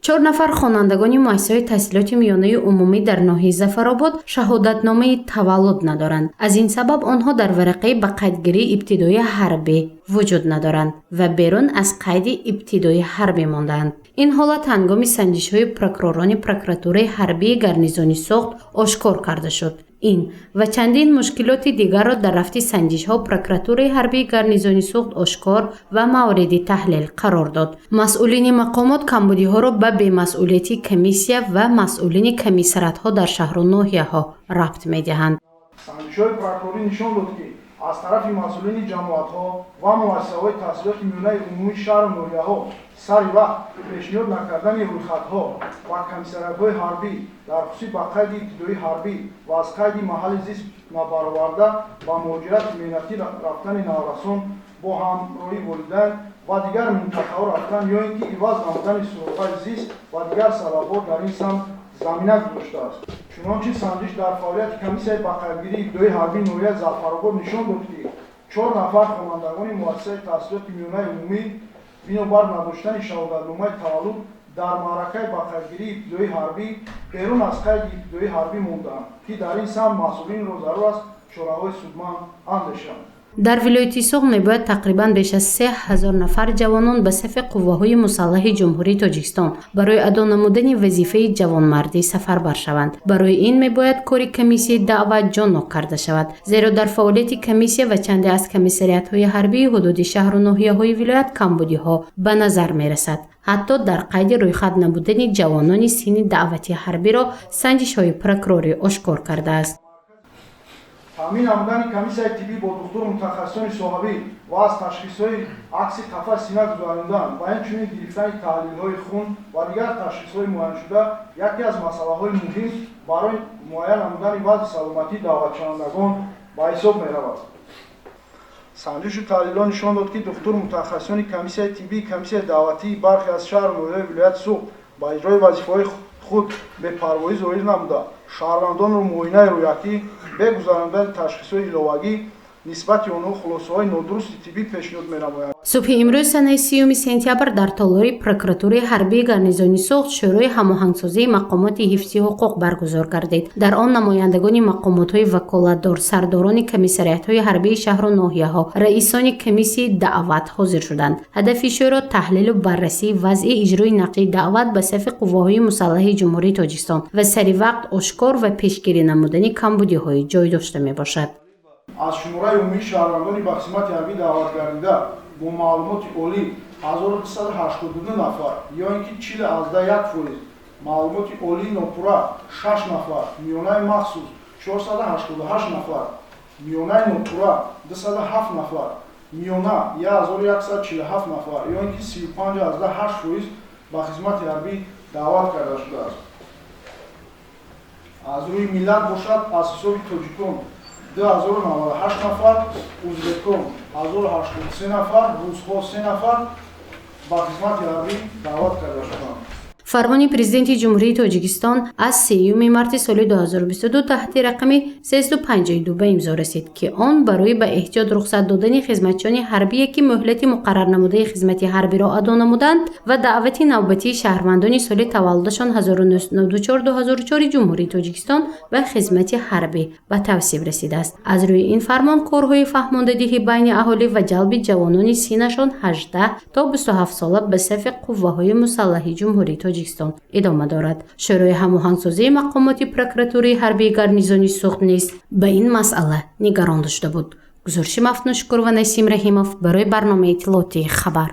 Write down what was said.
Чор нафар хонандагони муассисаҳои таҳсилоти миёнаи умумӣ дар ноҳияи Зафаробод шаҳодатномаи таваллуд надоранд. Аз ин сабаб онҳо дар варақаи ба қайдгирии ибтидоии ҳарбӣ вуҷуд надоранд ва берун аз қайди ибтидоии ҳарбӣ мондаанд. Ин ҳолат ҳангоми санҷишҳои прокуророни прокуратураи ҳарбии гарнизони Суғд ошкор карда шуд. Ин ва чандин мушкилоти дигарро дар рафти санҷишҳо прокуратураи ҳарбии гарнизони Суғд ошкор ва мавриди таҳлил қарор дод. Масъулини мақомот камбудиҳоро ба бемасъулияти комиссия ва масъулини комиссариатҳо дар шаҳру ноҳияҳо рабт медиҳанд. Санҷишҳои прокурорӣ нишон дод, ки аз тарафи масъулини ҷамоатҳо ва муассисаҳои таҳсилоти миёнаи умумии шаҳру ноҳияҳо сари вақт пешниҳод накардани рӯйхатҳо ба комиссариатҳои ҳарбӣ дар хусуси ба қайди ибтидоии ҳарбӣ ва аз қайди маҳалли зист набароварда ба муҳоҷирати меҳнатӣ рафтани наврасон бо ҳамроҳии волидайн ва дигар минтақаҳо рафтан ё ин ки иваз намудани суроғаи зист ва дигар сабабҳо дар ин самт замина гузоштааст. Чунончи санҷиш дар фаъолияти комиссияи ба қайдгирии ибтидоии ҳарбии ноҳияи Зафаробод нишон дод, ки чор нафар хонандагони муассисаи таҳсилоти миёнаи умумӣ бинобар надоштани шаҳодатномаи таваллуд дар маъракаи ба қайдгирии ибтидоии ҳарбӣ берун аз қайди ибтидоии ҳарбӣ мондаанд, ки дар ин самт масъулинро зарур аст чораҳои судманд андешанд. Дар вилояти Суғд мебояд тақрибан беш аз 3000 нафар ҷавонон ба сафи қувваҳои мусаллаҳи Ҷумҳурии Тоҷикистон барои адо намудани вазифаи ҷавонмардӣ сафарбар шаванд. Барои ин мебояд кори комиссияи даъват ҷоннок карда шавад, зеро дар фаъолияти комиссия ва чанде аз комиссариатҳои ҳарбии ҳудуди шаҳру ноҳияҳои вилоят камбудиҳо ба назар мерасад. Ҳатто дар қайди рӯйхат набудани ҷавонони синни даъвати ҳарбиро санҷишҳои прокурорӣ ошкор кардааст. Таъмин намудани комиссияи тиббӣ бо духтуру мутахассисони соҳавӣ ва аз ташхисҳои акси қафаси сина гузаронидан ва инчунин гирифтани таҳлилҳои хун ва дигар ташхисҳои муайяншуда яке аз масъалаҳои муҳим барои муайян намудани вазъи саломатии даъватшавандагон ба ҳисоб меравад. Санҷишу таҳлилҳо нишон дод, ки духтуру мутахассисони комиссияи тиббии комиссияи даъватии бархе аз шаҳру ноҳияҳои вилояти Суғд ба иҷрои вазифаҳои худ бепарвоӣ зоҳир намуда, шаҳрвандонро муоинаи рӯякӣ бе гузарондани ташхисҳои иловагӣ нисбати онҳо хулосаҳои нодурусти тиббӣ пешниҳод менамоянд. Субҳи имрӯз, санаи 30 сентябр, дар толори прокуратураи ҳарбии гарнизони Суғд Шӯрои ҳамоҳангсозии мақомоти ҳифзи ҳуқуқ баргузор гардид. Дар он намояндагони мақомотҳои ваколатдор, сардорони комиссариатҳои ҳарбии шаҳру ноҳияҳо, раисони комиссияи даъват ҳозир шуданд. Ҳадафи шӯро таҳлилу баррасии вазъи иҷрои нақшаи даъват ба сафи қувваҳои мусаллаҳи Ҷумҳурии Тоҷикистон ва сари вақт ошкор ва пешгирӣ намудани камбудиҳои ҷой дошта мебошад. Аз шумораи умумии шаҳрвандони ба хизмати ҳарбӣ даъватгардида бо маълумоти олӣ 1282 нафар ё ин ки 40,1%, маълумоти олии нопурра 6 нафар, миёнаи махсус 488 нафар, миёнаи нопурра 207 нафар, миёна 1147 нафар ё ин ки 35,8% ба хизмати ҳарбӣ даъват карда шудааст. Аз рӯи миллат бошад, аз ҳисоби тоҷикон 2098 нафар, узбекон 1083 нафар, русҳо 3 нафар ба хизмати ҳарбӣ даъват карда шуданд. Фармони Президенти Ҷумҳурии Тоҷикистон аз 3 марти соли 2022 таҳти рақами 352 ба имзо расид, ки он барои ба эҳтиёт рухсат додани хизматчиёни ҳарбие, ки муҳлати муқаррарнамудаи хизмати ҳарбиро адо намуданд, ва даъвати навбатии шаҳрвандони соли таваллудашон 1994-2004 Ҷумҳурии Тоҷикистон ба хизмати ҳарбӣ ба тавсиб расидааст. Аз рӯи ин фармон корҳои фаҳмондадиҳӣ байни аҳолӣ ва ҷалби ҷавонони синнашон 18 то 27 сола ба сафи қувваҳои мусаллаҳи Ҷумҳурии Тоҷикистон идома дорад. Шӯрои ҳамоҳангсозии мақомоти прокуратураи ҳарбии гарнизони Суғд низ ба ин масъала нигарон дошта буд. Гузориши Мафтун Шукурова, Насим Раҳимов барои барномаи иттилоотии «Хабар».